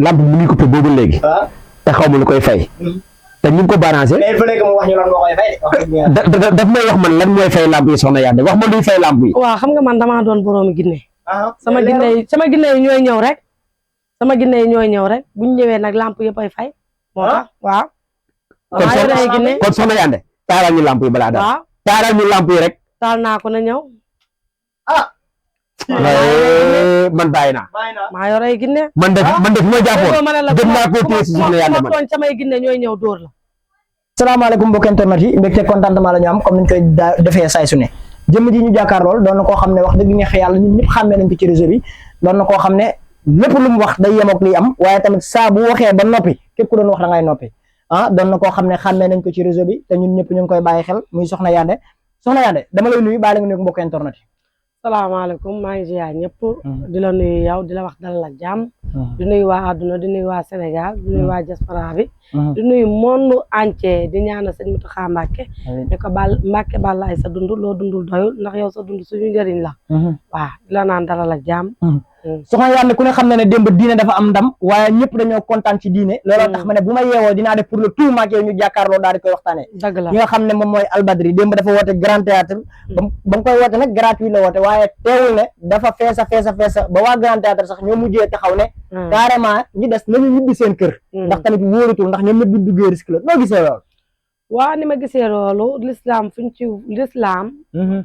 lampe mu ngi coupé boobu léegi te xaw ma lu koy fay te ñu ngi ko balancé mais il faut que mu wax ñu lan moo koy fay daf may wax man lan mooy fay lampe yi soxna Yande wax ma luy fay lampe yi waaw xam nga man damaa doon boroomi ginne sama ginne yi ñooy ñëw rek bu ñu ñëwee nag lampe yëpp ay fay moo tax waaw kon soxna Yande taalal ñu lampe yi balaa daal taalal ñu lampe yi rek taal naa ko na ñëw man bàyyi naa maa yor ay ginne man def ma jàppoon dem naa ko téye si soxna Yande man tooñ samay ginne ñooy ñëw dóor la salaamaaleykum mbokk internet yi mbégte contentement la ñu am comme niñ koy defee say su ne jëmm ji ñu jàkkaar lool doon na koo xam ne wax dëgg neex yàlla ñun ñëpp xàmmee nañ ko ci réseau bi doon na koo xam ne lépp lu mu wax day yem ak liy am waaye tamit saa bu waxee ba noppi képp ku doon wax da ngay noppi doon na koo xam ne xàmmee nañ ko ci réseau bi te ñun ñëpp ñu ngi koy bàyyi xel muy soxna Yande dama lay nuyu bàyyi la nga nuyu mbokk internet yi salaamaaleykum maa ngi ziar ñëpp di la nuyu yow di la wax dalal ak jàmm di nuyu waa àdduna di nuyu waa Sénégal di nuyu waa diaspora bi di nuyu monde entier di ñaanal sëñ Mountakha Mbacké ne ko Mbacké bàlla ay sa dund loo dundul doyul ndax yow sa dund suñu njëriñ la waaw di la naan dalal ak jàmm soxna Yande ku ne xam na ne démb diine dafa am ndam waaye ñëpp dañoo kontaan ci diine looloo tax ma ne bu ma yeewoo dinaa def pour le tout maak yow ñu jàkkaarloo daal di koy waxtaanee dëgg la ñi nga xam ne moom mooy Albadri démb dafa woote grand théâtre ba mu koy woote nag gratuit la woote waaye teewul ne dafa feesa ba waa grand théâtre sax ñoo mujjee taxaw ne carrément ñi des nañu ñibbi seen kër ndax tamit wóorutul ndax ñoom ñëpp du duggee risque la noo gisee loolu waaw ni ma gisee loolu l'islam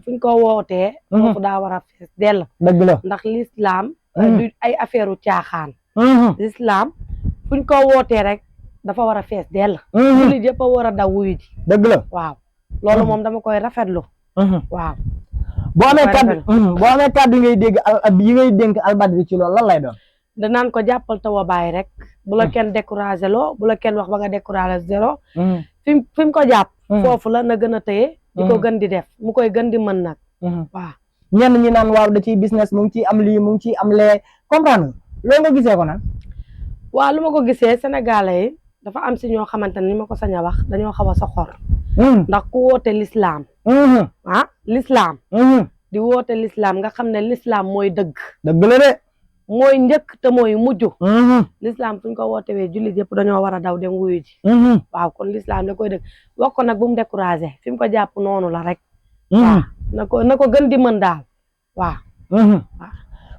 fuñ ko wootee foofu daa war a fees dell dëgg la ndax l'islam du ay affaire u caaxaan l'islam fuñ ko wootee rek dafa war a fees dell jullit yëpp a war a daw wuyu ji dëgg la waaw loolu moom dama koy rafetlu waaw boo amee kàddu yi ngay dégg yi ngay dénk Albadri ci loolu lan lay doon danaan ko jàppal taw a bàyyi rek bu la kenn découragé loo bu la kenn wax ba nga découragé zéro fi mu ko jàpp foofu la na gën a téye di ko gën di def mu koy gën di mën nag waaw ñenn ñi naan waaw da ciy business mu ngi ciy am lii mu ngi ciy am lee comprendre loolu nga gisee ko naan waaw lu ma ko gisee sénégalais yi dafa am si ñoo xamante ne ni ma ko sañ a wax dañoo xaw a soxor ndax ku woote l'islam l'islam di woote l'islam nga xam ne l'islam mooy dëgg la de mooy njëkk te mooy mujj l'islam fuñ ko woote wee jullit yëpp dañoo war a daw dem wuyu ji waaw kon l'islam da koy dëgg wax ko nag bu mu découragé fi mu ko jàpp noonu la rek waaw na ko gën di mën daal waaw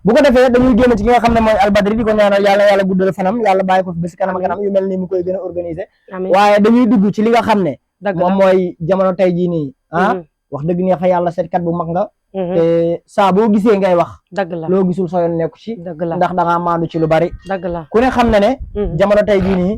bu ko defee dañuy génn ci ki nga xam ne mooy Albadri di ko ñaanal yàlla guddal fanam yàlla bàyyi ko fi bés kanam kanam yu mel ni mu koy gën a organiser waaye dañuy dugg ci li nga xam ne moom mooy jamono tey jii nii wax dëgg neex fa yàlla seetkat bu mag nga te saa boo gisee ngay wax dëgg la loo gisul soo yoon nekku ci dëgg la ndax da ngaa maandu ci lu bari dëgg la ku ne xam ne ne jamono tey jii nii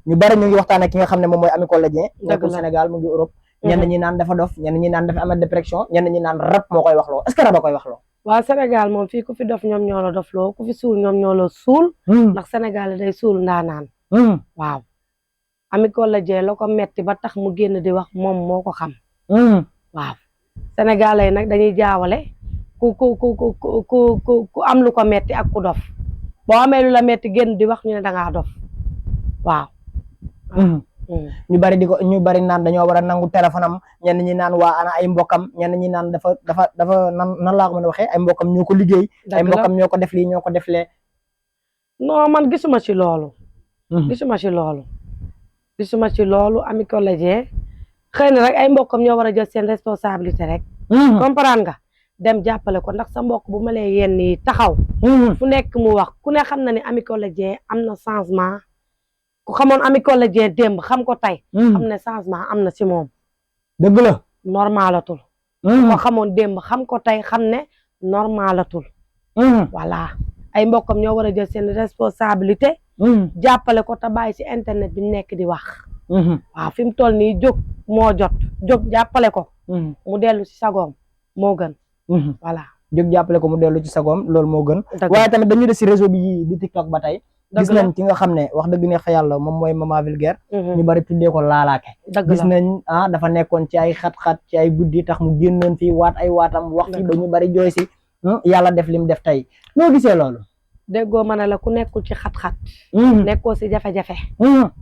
ñu bari ñu ngi waxtaan ak ki nga xam ne moom mooy Ami Collé Dieng nekkul Sénégal mu ngi Europe ñenn ñi naan dafa dof ñenn ñi naan dafa am dépression ñenn ñi naan rab moo koy wax loo est-ce que rab a koy wax loo waaw Sénégal moom fii ku fi dof ñoom ñoo la dof loo ku fi suul ñoom ñoo la suul ndax Sénégal day suul ndaanaan waaw Ami Collé Dieng la ko metti ba tax mu génn di wax moom moo ko xam waaw Sénégalais yi nag dañuy jaawale ku am lu ko metti ak ku dof boo amee lu la metti génn di wax ñu ne dangaa dof waaw ñu bari naan dañoo war a nangu téléphone am ñenn ñi naan waa ana ay mbokkam ñenn ñi naan dafa nan laa ko mën a waxee ay mbokkam ñoo ko liggéey ay mbokkam ñoo ko def lii ñoo ko def lee non man gisuma ci loolu Ami Collé Dieng xëy na rek ay mbokkam ñoo war a jël seen responsabilité rek comprendre nga dem jàppale ko ndax sa mbokk bu ma lee yenn yi taxaw fu nekk mu wax ku ne xam na ne Ami Collé Dieng am na changement ku xamoon Ami Collé Dieng démb xam ko tey xam ne changement am na si moom dëgg la normalatul ko xamoon démb xam ko tey xam ne normalatul voilà ay mbokkam ñoo war a jël seen responsabilité jàppale ko te bàyyi si internet bi nekk di wax waaw fi mu toll nii jóg moo jot jóg jàppale ko mu dellu si sagoom moo gën voilà jóg jàppale ko mu dellu ci sagoom loolu moo gën waaye tamit dañu des si réseau bi di TikTok ba tey gis nañ ki nga xam ne wax dëgg neex fa yàlla moom mooy Mama Vulgaire ñu bari tuddee ko laalaake gis nañ dafa nekkoon ci ay xat-xat ci ay guddi tax mu génnoon fii waat ay waatam wax fi ba ñu bari jooy si yàlla def lim def tey noo gisee loolu déggoo ma ne la ku nekkul ci xat-xat nekkoo si jafe-jafe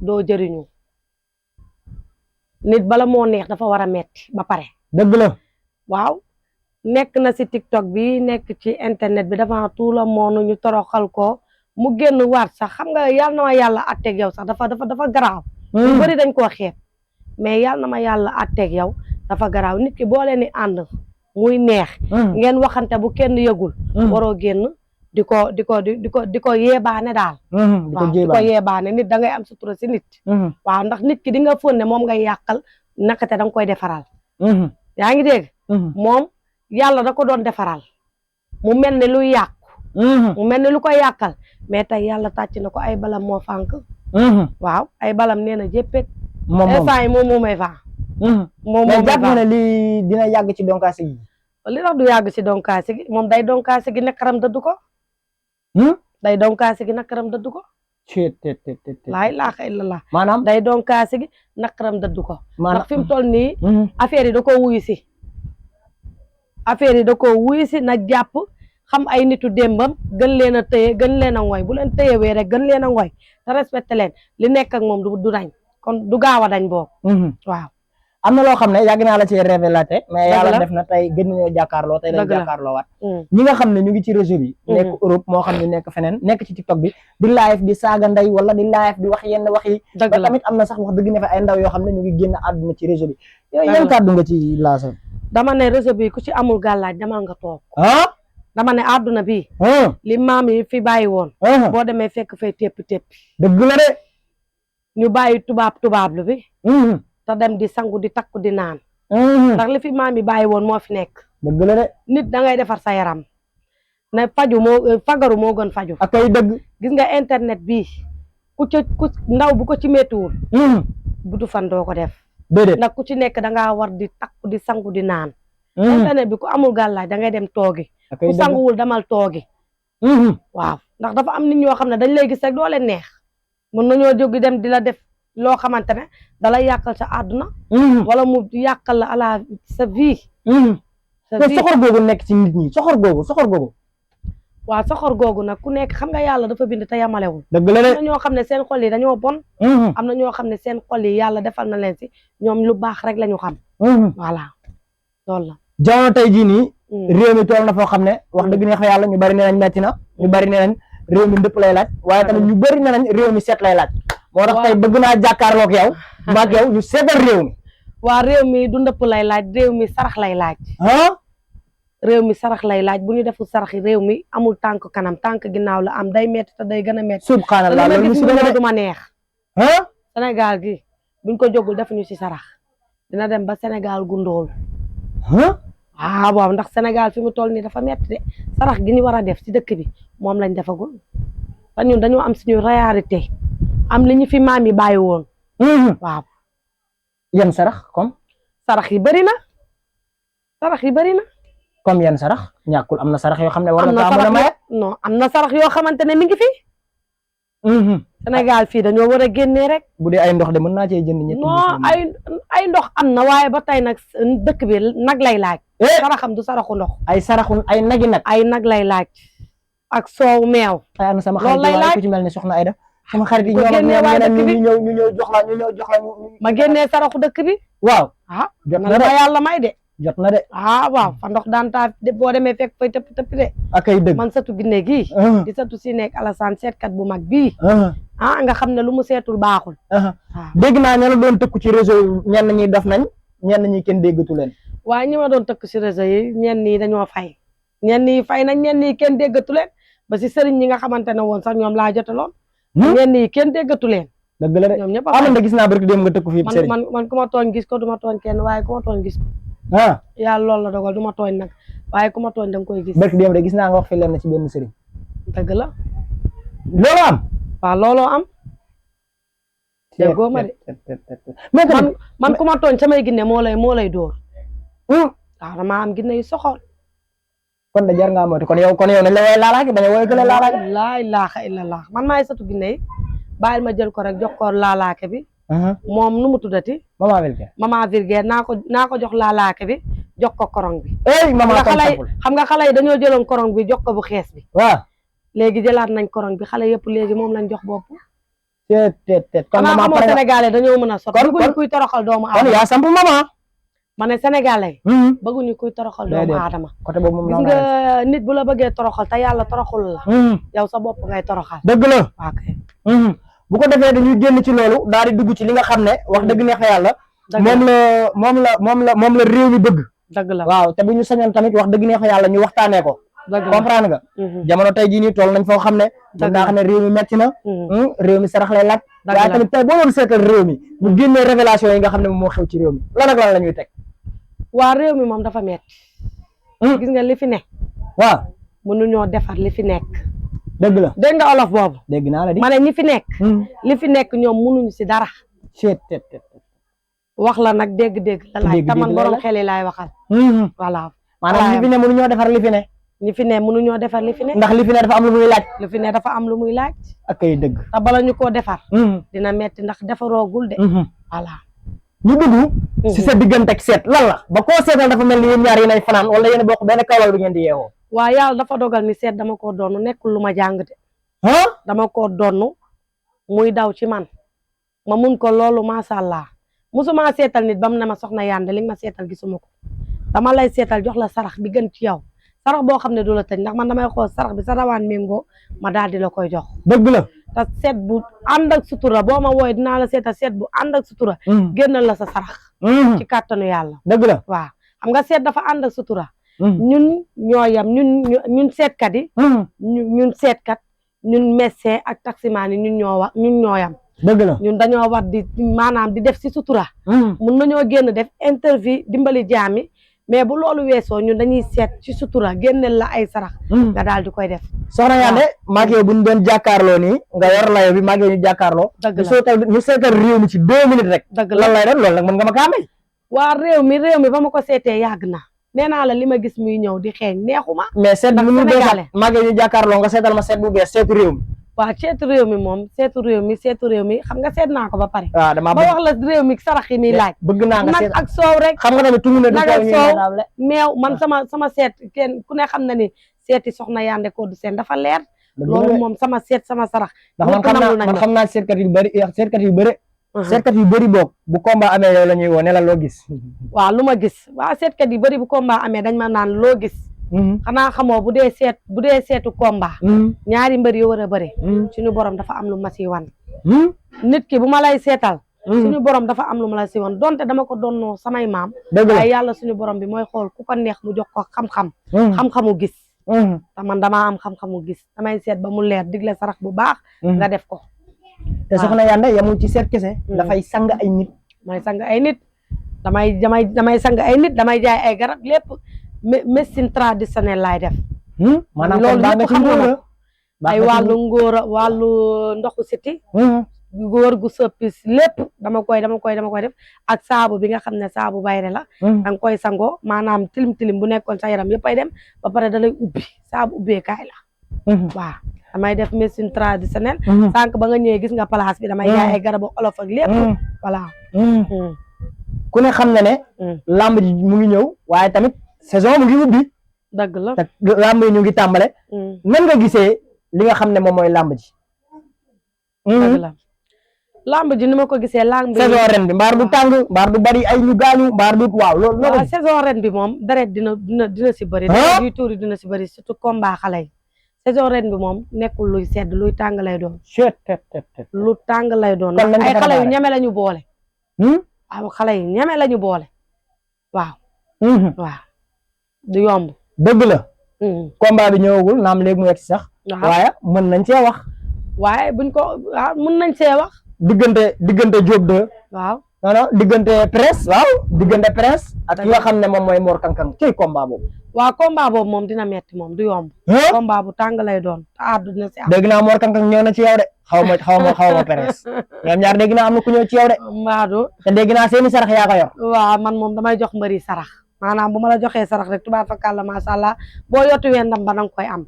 doo jëriñu nit bala moo neex dafa war a metti ba pare dëgg la waaw nekk na si TikTok bi nekk ci internet bi devant tout le monde ñu toroxal ko mu génn waat sax xam nga yàlla na ma yàlla atteeg yow sax dafa garaaw. ñu bëri dañ koo xeeb mais yàlla na ma yàlla atteeg yow dafa garaaw nit ki boo leen di ànd muy neex. ngeen waxante bu kenn yëgul. waroo génn di ko yeebaane daal. waaw di ko yeebaane nit da ngay am sutura si nit. waaw ndax nit ki di nga fóon ne moom ngay yàqal nakate da nga koy defaral. yaa ngi dégg. moom yàlla da ko doon defaral mu mel ne luy yàqu. mu mel ne lu koy yàqal mais tey yàlla tàcc na ko ay balam moo fànk. waaw ay balam nee na jéppet. instant yi moom may faa. mais jàpp nga ne lii dina yàgg ci donkaase gi. li tax du yàgg ci donkaase gi moom day donkaase gi nakaram dëddu ko. day donkaase gi nakaram dëddu ko. laa ilaaha illallah. maanaam day donkaase gi nakaram dëddu ko. ndax fi mu toll nii. affaire yi da koo wuyu si. affaire yi da koo wuyu si na jàpp xam ay nitu démbam gën leen a téye gën leen a ngoy bu leen téyewee rek gën leen a ngoy te respecté leen li nekk ak moom du dañ kon du gaaw a dañ boobu. waaw. am na loo xam ne yàgg naa la ci révélaté mais yàlla def na tey gën nañoo jàkkaarloo tey dañ jàkkaarloo waat ñi nga xam ne ñu ngi ci réseau bi nekk Europe moo xam ne nekk feneen nekk ci TikTok bi di live di saaga ndey wala di live di wax yenn wax yi ba tamit am na sax wax dëgg ne fa ay ndaw yoo xam ne ñu ngi génn àdduna ci réseau bi yooyu yan kàddu nga ci lancé. dama ne réseau bi ku ci amul gàllaaj demal nga toog. dama ne àdduna bi li maam yi fi bàyyi woon boo demee fekk fay tépp dëgg la de ñu bàyyi tubaab lu bi te dem di sangu di takku di naan. ndax li fi maam yi bàyyi woon moo fi nekk. dëgg la de. nit da ngay defar sa yaram. ne fagaru moo gën faju. ak ay dëgg. gis nga internet bii ku ndaw bu ko ci méttiwul. bu du fan doo ko def. déedéet ndax ku ci nekk da ngaa war di takku di sangu di naan. internet bi ku amul gàllaaj da ngay dem toogi. ku sanguwul demal toogi. waaw ndax dafa am nit ñoo xam ne dañ lay gis rek doo leen neex. mën nañoo jóg dem di la def. loo xamante ne dalay yàqal sa àdduna wala mu yàqal la ala sa vie soxor googu nekk ci nit ñi soxor googu waaw soxor googu nag ku nekk xam nga yàlla dafa bind te yamalewul dëgg la de am na ñoo xam ne seen xol yi dañoo bon am na ñoo xam ne seen xol yi yàlla defal na leen si ñoom lu baax rek la ñu xam voilà loolu la jamono tey jii nii réew mi tool na foo xam ne wax dëgg neex yàlla ñu bari nee nañ metti na ñu bari nee nañ réew mi ndëpp lay laaj waaye tamit ñu bari nee nañ réew mi seet lay laaj moo tax tey bëgg naa jàkkaarloog yow maag yow ñu seetal réew mi waa réew mi du ndëpp lay laaj réew mi sarax lay laaj réew mi sarax lay laaj bu ñu deful sarax yi réew mi amul tànk kanam tànk ginnaaw la am day metti te day gën a metti subhanallah loolu si du ma neex Sénégal gi buñ ko jógul defuñu ci sarax dina dem ba Sénégal gu ndóol waaw ndax Sénégal fi mu toll nii dafa metti de sarax gi ñu war a def ci dëkk bi moom lañ defagul te ñun dañoo am suñu réalité am li ñu fi maam yi bàyyi woon. waaw. yan sarax comme. sarax yi bëri na. comme yan sarax ñàkkul am na sarax yoo xam ne war na kaa mën a maye. non am na sarax yoo xamante ne mi ngi fi. Sénégal fii dañoo war a génnee rek. bu dee ay ndox de mën naa cee jënd ñetti. non ay ndox am na waaye ba tey nag dëkk bi nag lay laaj. saraxam du saraxu ndox. ay nagi nag. ay nag lay laaj. ak soow meew. ay na sama xarit waaye ku ci mel ni soxna Aida. sama xarit yi ñu ñëw jox la ma génnee saraxu dëkk bi. waaw jot na de yàlla may de. jot na de. waaw fa ndox daan taa boo demee fekk fay tëpp de. ak ay dëgg man satu ginne gii. di satu si nekk Alassane seetkat bu mag bii. nga xam ne lu mu seetul baaxul. dégg naa ña la doon tëkku ci réseau ñenn ñi def nañ ñenn ñi kenn déggatu leen. waaye ñi ma doon tëkku ci réseau yi ñenn ñi dañoo fay. ñenn ñi fay nañ ñenn ñi kenn déggatu leen ba si sëriñ ñi nga xamante ne woon sax ñoom laa jotaloon. ñenn ñi kenn déggatu leen. dëgg la de ñoom ñëpp am na gis naa barki dem nga tëkku fii sëriñ. man ku ma tooñ gis ko du ma tooñ kenn waaye ku ma tooñ gis ko. yàlla loolu la dogal du ma tooñ nag waaye ku ma tooñ da nga koy gis. barki dem de gis naa nga wax fi leen ci benn sëriñ. dëgg la. looloo am. waaw looloo am. déggoo ma de. man ku ma tooñ samay ginne moo lay dóor. waaw damaa am ginne yu soxor. kon da jar ngaa moytu kon yow nañ la woowee laalaake bañ a woowee gële laalaake. laa ilaaha illallah man maay satu ginne yi bàyyil ma jël ko rek jox ko laalaake bi. moom nu mu tuddati. maman Virgère naa ko jox laalaake bi jox ko korong bi. xam nga xale yi dañoo jëloon korong bi jox ko bu xees bi. waaw léegi jëlaat nañ korong bi xale yëpp léegi moom lañ jox bopp. kon maman Sénégalais dañoo mën a sot. kon kuy toroxal doomu kon yaa samp maman. ma ne sénégalais bëgguñu kuy toroxal doomu aadama côté boobu moom gis nga nit bu la bëggee toroxal te yàlla toroxul la yow sa bopp ngay toroxal dëgg la waaw kay bu ko defee dañuy génn ci loolu daal di dugg ci li nga xam ne wax dëgg neex yàlla moom la réew mi bëgg dëgg la waaw te bu ñu sañoon tamit wax dëgg neex yàlla ñu waxtaanee ko comprendre nga jamono tey jii nii toll nañ foo xam ne daa xam ne réew mi metti na réew mi sarax lay laaj waaye tamit tey boo doon seetal réew mi bu génnee révélation yi nga xam ne moom moo xew ci réew mi lan ak lan la ñuy teg waa réew mi moom dafa metti gis nga li fi ne waaw mënuñoo defar li fi nekk dëgg la dégg nga olof boobu dégg naa la di ma ne ñi fi nekk li fi nekk ñoom mënuñu si dara wax la nag dégg-dégg la laaj taman borom xel yi laay waxal voilà maanaam li fi ne mënuñoo defar li fi ne ñi fi ne mënuñoo defar li fi ne ndax li fi ne dafa am lu muy laaj li fi ne dafa am lu muy laaj ak ay dëgg te bala ñu koo defar dina metti ndax defaroogul de voilà ñu dugg si sa diggante ak seet lan la ba koo seetal dafa mel ni yéen ñaar yi nay fanaan wala yéen bokk benn kawlal bi ngeen di yeewoo waaw yàlla dafa dogal ni seet dama koo donn nekkul lu ma jàng de dama koo donn muy daw ci man ma mun ko loolu macha allah musuma seetal nit ba mu ne ma soxna Yande li nga ma seetal gisuma ko dama lay seetal jox la sarax bi gën ci yow sarax boo xam ne du la tëj ndax man damay xool sarax bi sa rawaan méngoo ma daal di la koy jox dëgg la te seet bu ànd ak sutura boo ma wooy dinaa la seetal seet bu ànd ak sutura génnal la sa sarax ci kàttanu yàlla dëgg la waaw xam nga seet dafa ànd ak sutura ñun ñoo yam ñun seetkat yi ñun seetkat ñun médecin ak taximaan yi ñun ñoo yam dëgg la ñun dañoo war di maanaam di def si sutura mun nañoo génn def interview dimbali jaami mais bu loolu weesoo ñun dañuy seet ci sutura génneel la ay sarax nga daal di koy def soxna Yande maag yow bu ñu doon jàkkaarloo nii nga yor layo bi maag yow ñu jàkkaarloo ñu seetal réew mi ci 2 minutes rek dëgg lan lay doon loolu nag mën nga ma kaa may waa réew mi ba ma ko seetee yàgg na nee naa la li ma gis muy ñëw di xeeñ neexuma mais seet bi mu doon maag yow ñu jàkkaarloo nga seetal ma seet bu bees seetu réew mi waaw seetu réew mi xam nga seet naa ko ba pare waaw dama ba wax la réew mi sarax yi muy laaj bëgg naa nga seet nag ak soow rek xam nga tamit tungu ne du nag ak soow meew man sama seet kenn ku ne xam na ni seeti soxna Yande Codou Sène dafa leer loolu moom sama seet sama sarax ndax man xam naa seetkat yu bëri boog bu combat amee yow la ñuy woo ne la loo gis waaw lu ma gis waaw seetkat yu bëri bu combat amee dañ ma naan loo gis xanaa xamoo bu dee seetu combat ñaari mbër yu war a bëri suñu borom dafa am lu ma si wan nit ki bu ma lay seetal suñu borom dafa am lu ma la si wan donte dama ko doonnoo samay maam waaye yàlla suñu borom bi mooy xool ku ko neex mu jox ko xam-xamu gis te man damaa am xam-xamu gis damay seet ba mu leer digle sarax bu baax nga def ko te soxna Yande yamul ci seet kese dafay sang ay nit damay sang ay nit damay sang ay nit damay jaay ay garab lépp médecine traditionnelle laay def maanaam loolu lépp xam nga ay wàllu ngóora wàllu ndoxu siti góor gu sëppis lépp dama koy def ak saabu bi nga xam ne saabu bayre la danga koy sangoo maanaam tilim bu nekkoon sa yaram yëpp ay dem ba pare da lay ubbi saabu ubbeekaay la waaw damay def médecine traditionnelle sànq ba nga ñëwee gis nga place bi damay jaay ay garabu olof ak lépp voilà ku ne xam na ne lamb ji mu ngi ñëw waaye tamit saison mu ngi ubbi dëgg la te lamb yi ñu ngi tàmbale nan nga gisee li nga xam ne moom mooy lamb ji dëgg la lamb ji ni ma ko gisee lamb saison ren bi mbaar du tàng mbaar du bari ay ñu gaañu mbaar du waaw loolu waaw saison ren bi moom deret dina si bëri deret yuy tuuri dina si bëri surtout combat xale yi saison ren bi moom nekkul luy sedd luy tàng lay doon lu tàng lay doon ndax ay xale yu ñeme lañu boole waaw xale yi ñeme lañu boole waaw du yomb dëgg la combat bi ñëwagul naam léegi mu yegg sax waaye mën nañ cee wax waaye buñ ko waaw mën nañ cee wax diggante Diop 2 waaw non diggante Prince ak ki nga xam ne moom mooy Mor Kankang ci combat boobu waaw combat boobu moom dina metti moom du yomb combat bu tàng lay doon te àddu dina si am dégg naa Mor Kankang ñëw na ci yow de xaw ma Prince ñoom ñaar dégg naa am na ku ñëw ci yow de mbaadu te dégg naa seeni sarax yaa ko yor waaw man moom damay jox mbëri sarax maanaam bu ma la joxee sarax rek tubaab fakàlla macha allah boo yotuwee ndam ba danga koy am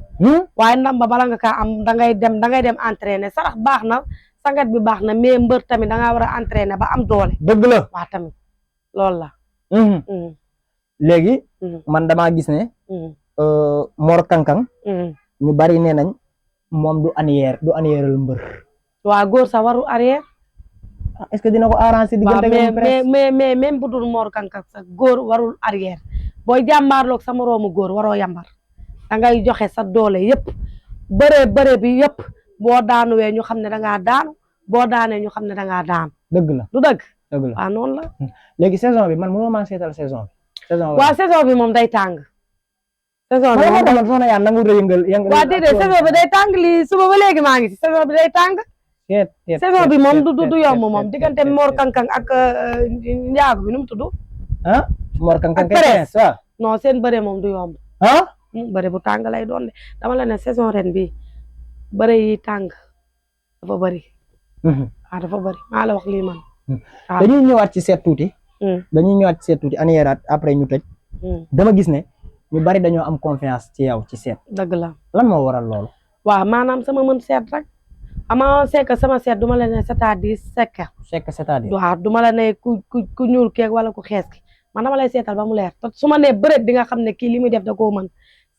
waaye ndam ba bala nga kaa am dangay dem entraîner sarax baax na sangat bi baax na mais mbër tamit dangaa war a entraîner ba am doole dëgg la waaw tamit loolu la léegi man damaa gis ne Mor Kankang ñu bari nee nañ moom du arrièreal mbër waaw góor sa waru arrière est-ce que dina ko arranger diggante mais même bu dul Mor Kang Kang sax góor warul arrière booy jàmbaarloog sa moroomu góor waroo yambar da ngay joxe sa doole yëpp bëre bi yëpp boo daanuwee ñu xam ne da ngaa daanu boo daanee ñu xam ne da ngaa daan. dëgg la du dëgg. dëgg la waaw noonu la. léegi saison bi man mënoo maa seetal saison bi. waaw saison bi moom day tàng. saison bi moom man soxna yaa nangu yëngal. waaw déedéet saison bi day tàng lii suba ba léegi maa ngi si saison bi day tàng. saison bi moom du yomb moom diggante Mor Kang Kang ak njaago bi nu mu tudd. ah Mor Kang Kang Pérez waaw. non seen bëre moom du yomb. ah. bëre bu tàng lay doon de dama la ne saison ren bi bëre yi tàng dafa bëri. waaw dafa bëri maa la wax lii man. dañuy ñëwaat ci seet tuuti. dañuy ñëwaat ci seet tuuti aniyeeraat après ñu tëj. dama gis ne ñu bari dañoo am confiance ci yow ci seet. dëgg la lan moo waral loolu. waaw maanaam sama mën seet rek ama sekk sama seet duma la ne c'est-à-dire sekk. c'est-à-dire. waaw duma la ne ku ñuul keeg wala ku xees ki man dama lay seetal ba mu leer te su ma nee bëreet di nga xam ne kii li muy def da koo mën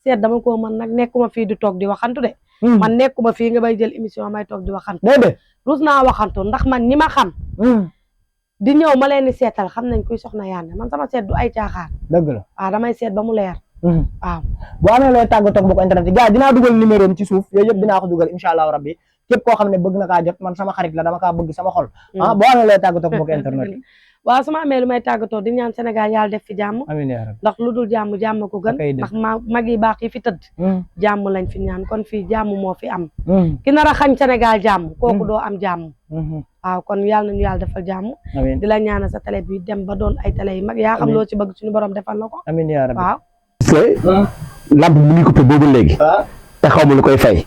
seet dama koo mën nag nekkuma fii di toog di waxantu de. man nekkuma fii nga bay jël émission may toog di waxantu. déedéet. rus naa waxantu ndax man ñi ma xam. di ñëw ma leen di seetal xam nañ kuy soxna Yandé man sama seet du ay caaxaan. dëgg la waaw damay seet ba mu leer. waaw boo amee looy tàggatoo ak mbokk internet yi gars dinaa dugal numéro am ci suuf yooyu yëpp dinaa ko dugal incha allahu rabbi képp koo xam ne bëgg na kaa jot man sama xarit la dama kaa bëgg sama xol. boo amee looy tàggatoo ak mbokk internet yi. waaw su ma amee lu may tàggatoo di ñaan Sénégal yàlla def fi jàmm. amiin yaa rabbi. ndax lu dul jàmm jàmm ko gën. ndax mag yi baax yi fi tëdd. jàmm lañ fi ñaan kon fii jàmm moo fi am. ki nar a xañ Sénégal jàmm kooku doo am jàmm. waaw kon yàlla nañu yàlla defal jàmm. amiin di la ñaanal sa télé bi dem ba doon ay télé yu mag yaa xam loo ci bëgg suñu borom defal na ko. amiin yaa rabbi. waaw. parce que lamp mu ngi coupé boobu léegi. te xaw ma lu koy fay.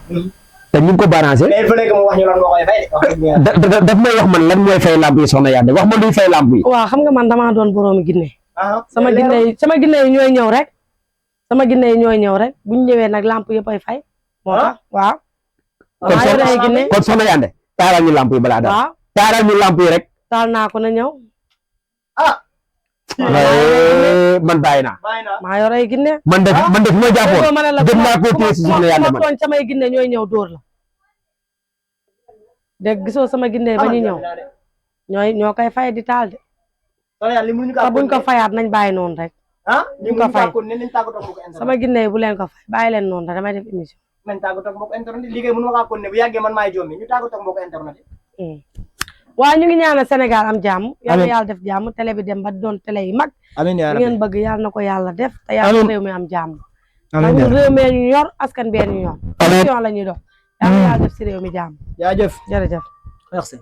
te ñu ngi ko balancé. mais il faut que mu wax ñu lan moo koy fay. daf may wax man lan mooy fay lamp yi soxna Yandé wax ma luy fay lamp yi. waaw xam nga man damaa doon boroomi ginne. sama ginne yi ñooy ñëw rek. sama ginne yi ñooy ñëw rek bu ñu ñëwee nag lamp yëpp ay fay. moo tax waaw. kon soxna Yandé taaral ñu lamp yi balaa daal. waaw taaral ñu lamp yi rek. taal naa ko na ñëw. man bàyyi naa. maa yor ay ginne. man def ma jàppoon dem naa ko téye si soxna Yandé man. tooñ samay ginne ñooy ñëw dóor la. dégg gisoo sama ginne ba ñu ñëw. ñoo koy fay di taal de. te buñ ko fayaat nañ bàyyi noonu rek. buñ ko fay sama ginne yi bu leen ko fay bàyyi leen noonu rek damay def émission. nañ tàggatoo ak mbokk internet liggéey mënu ma kaa kon ne bu yàggee man maay jommi ñu tàggatoo ak mbokk internet waaw ñu ngi ñaanal Sénégal am jàmm. yàlla yàlla def jàmm télé bi dem ba doon télé yi mag. amiin yaa li rabbi ngeen bëgg yàlla na ko yàlla def. te yàlla réew mi am jàmm. amiin ndax réew mi ñu yor askan bee ñu yor. amiin la ñuy dox. yàlla yàlla def si réew mi jàmm. jaajëf jërëjëf. merci.